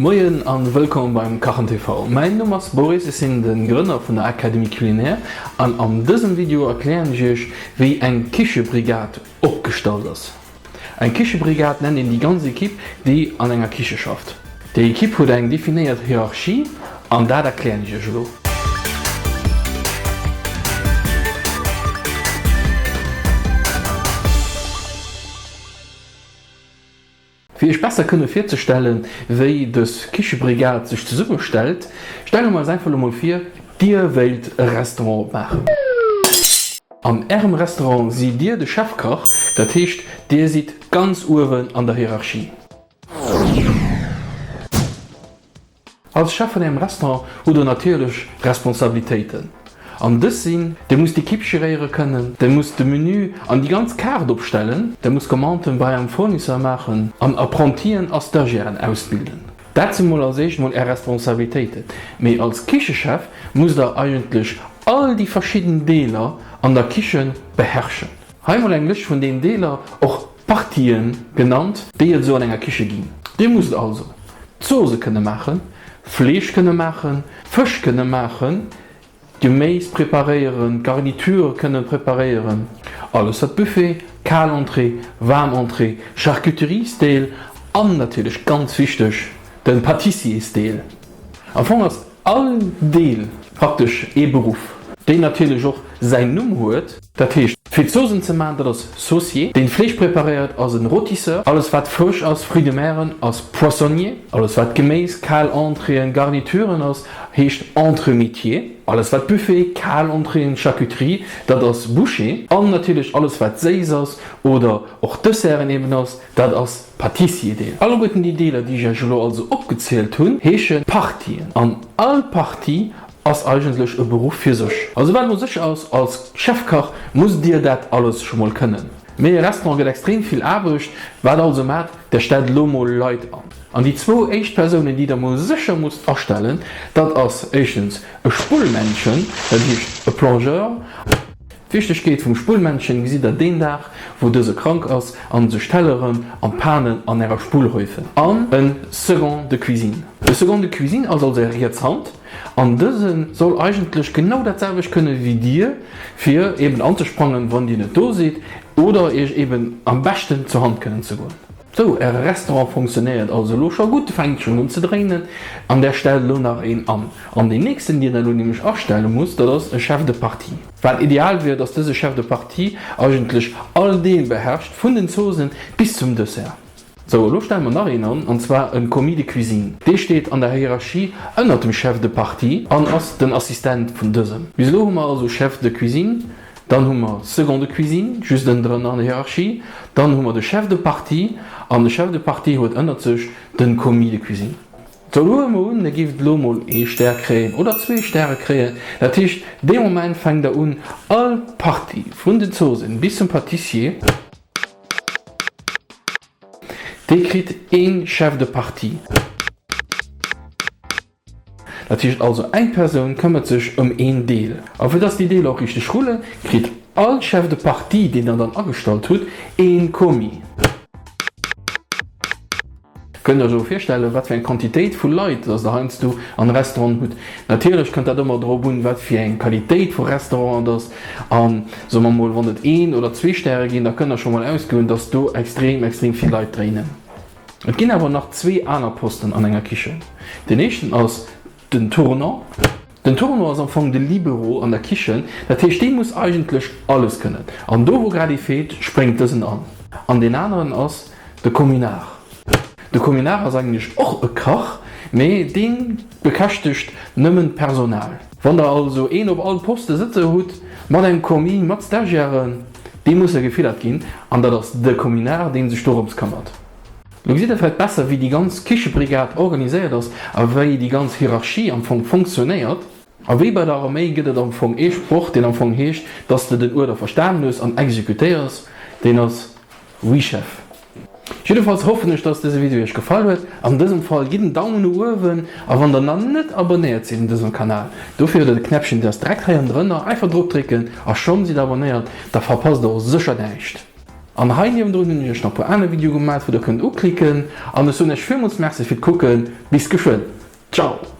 Moien an wëllkomm beim Kachen TV. Mäin Numm ass Boris, ech sinn den Grënner vun der Académie Culinaire an an dësem Video erklären ech iech wéi eng Kichebrigade opgestallt ass. Eng Kichebrigade nennt een déi ganz Equipe déi an enger Kiche schafft. Déi Equipe huet eng definéiert Hierarchie an dat erklären ech iech elo. Fir iech besser kënne virzestellen, wéi dës Kichebrigade sech zesummestellt, stelle mer eis einfach elo mol vir, dir wéilt e Restaurant opmaachen. An ärem Restaurant sidd dir de Chefkach, dat heescht dir sidd ganz uewen an der Hierarchie. Als Chef vun engem Restaurant hutt der natierlech Responsabilitéiten. An dës sinn, Dir musst d'Ekipp geréiere kënnen, Dir musst de Menü an déi ganz Kaart opstellen, Dir musst Commanden bei ärem Fournisseur maachen an Apprentien a Stagiairen ausbilden. Dat si mol als éischt mol Är Responsabilitéiten. Mee als Kichechef musst der eigentlech all déi verschidden Deeler an der Kiche beherrschen. Hei mol eng Lëscht vun den Deeler, och Partien genannt, déi et esou an enger Kiche ginn. Dir musst also Zose kënne maachen, Fleesch kënne maachen, Fësch kënne maachen, Geméis preparéieren, Garniture kënne preparéieren, alles wat Buffet, kal Entrée, waarm Entrée, Charcuteriesdeel an natierlech ganz wichteg, de Pâtissiersdeel. Am Fong ass all Deel praktesch ee Beruff, deen natierlech och säin Numm huet. Dat heescht, fir d'Zoosen ze maachen, dat ass Saucier, deen d'Fleesch preparéiert ass en Rôtisseur, alles wat frësch ass, Fruits de mer, ass Poissonnier, alles wat Geméis, kal Entréeën, Garnituren ass, heescht Entremetier, alles wat Buffet, kal Entréeën, Charcuterie, dat ass Boucher an natierlech alles wat séiss ass oder och Desserten eben ass, dat ass Pâtissier-Deel. Alleguerten déi Deeler, déi ech Iech elo also opgezielt hunn, heesche Partien an all Partie ass eigentlech e Beruff fir sech. Also wat emol sécher ass, als Chefkach musst Dir dat alles scho mol kënnen. Mee e Restaurant gëtt extrem vill Aarbecht, wat also mat, Der stellt elo mol Leit an. An déi zwou éischt Persounen, déi Der mol sécher musst astellen, dat ass éischtens e Spullmännchen, dat heescht e Plongeur. D'Wichtegkeet vum Spullmännchen gesitt der deen Dag, wou dëse krank ass an sech Telleren an Panen an ärer Spull häufen. An e Second de cuisine. De Second de cuisine ass also är riets Hand an dëse soll eigentlech genau dat selwecht kënne wéi dir, fir eben anzesprangen, wann dir net do sidd oder iech eben am beschten zur Hand kënnen ze goen. Sou, äre Restaurant fonctionnéiert also elo scho gutt, fänkt schonn un ze dréinen an där stellt elo nach een an. An deen nächsten, dien der elo nämlech astelle musst, dat ass e Chef de partie. Wat ideal wier, dass dëse Chef de partie eigentlech all Deel beherrscht, vun den Zoosen bis zum Dessert. Sou, elo stelle mer nach een an, an zwar e Commis de cuisine. Dee steet an der Hierarchie ënnert dem Chef de partie an ass den Assistent vun dësem. Bis elo hu mer also Chef de cuisine, Dann hu mer Second de cuisine, just ënnendrënner an der Hierarchie. Dann hu mer de Chef de partie an de Chef de partie huet ënnert sech de Commis de cuisine. Sou, elo huele mer un, der géift elo mol ee Stär kréien oder zwee Stäre kréien. Dat heescht, dee Moment fänkt der un, all Partie vun den Zosen bis zum Pâtissier, dee kritt ee Chef de partie. Dat heescht also, eng Persoun këmmert sech ëm een Deel. A fir dass déi Deeler och richteg rullen, kritt all Chef de partie, deen Der dann agestallt hutt, ee Commis. Kënnt Der Iech elo virstellen, wat fir eng Quantitéit vu Leit dass Der heiansdo an Restauranten hutt. Natierlech kënnt dat ëmmer drop un, wat fir eng Qualitéit vu Restaurant et ass. A soe mer mol, wann et een oder zwee Stäre ginn, da kënnt Der scho mol ausgoen, dass do extrem, extrem vill Leit dréinen. Et ginn awer nach zwee aner Posten an enger Kichen. Den éischten ass den Tournant. Den Tournant ass am Fong de Libero an der Kichen, dat heescht dee muss eigentlech alles kënnen. An do wou grad ee feelt, spréngt dësen an. An deen aneren ass de Communard. De Communard ass eigentlech och e Kach, mee dee bekäschtegt nëmmen d'Personal. Wann der also een op all Poste sëtze hutt, mat engem Commis, mat Stagiairen, déi musse gefiddert ginn, an dat ass de Communard, dee sech dorëms këmmert. Lo gesitt der vläicht besser, wéi déi ganz Kichebrigad organiséiert ass a wéi déi ganz Hierarchie am Fong fonctionnéiert. A wéi bei der Arméi gëtt et am Fong ee Sproch, deen am Fong heescht, dass de den Uerder verstanen hues an exekutéiers, deen ass, Oui Chef. Jiddefalls hoffen ech dass dëse Video iech gefall huet. An dësem Fall gitt en Daumen no uewen a wann der nach net abonnéiert sidd un dësem Kanal, dofir huet der de Knäppchen deen ass direkt hei ënnendrënner, einfach drop drécken a schonn sidd der abonnéiert, da verpasst der och sécher näischt. An hei niewendrun hunn ech iech nach e puer aner Videoe gemaat wou der kënnt uklicken. An ech soen iech villmools Merci fir d'Kucken. Bis geschwënn. Ciao!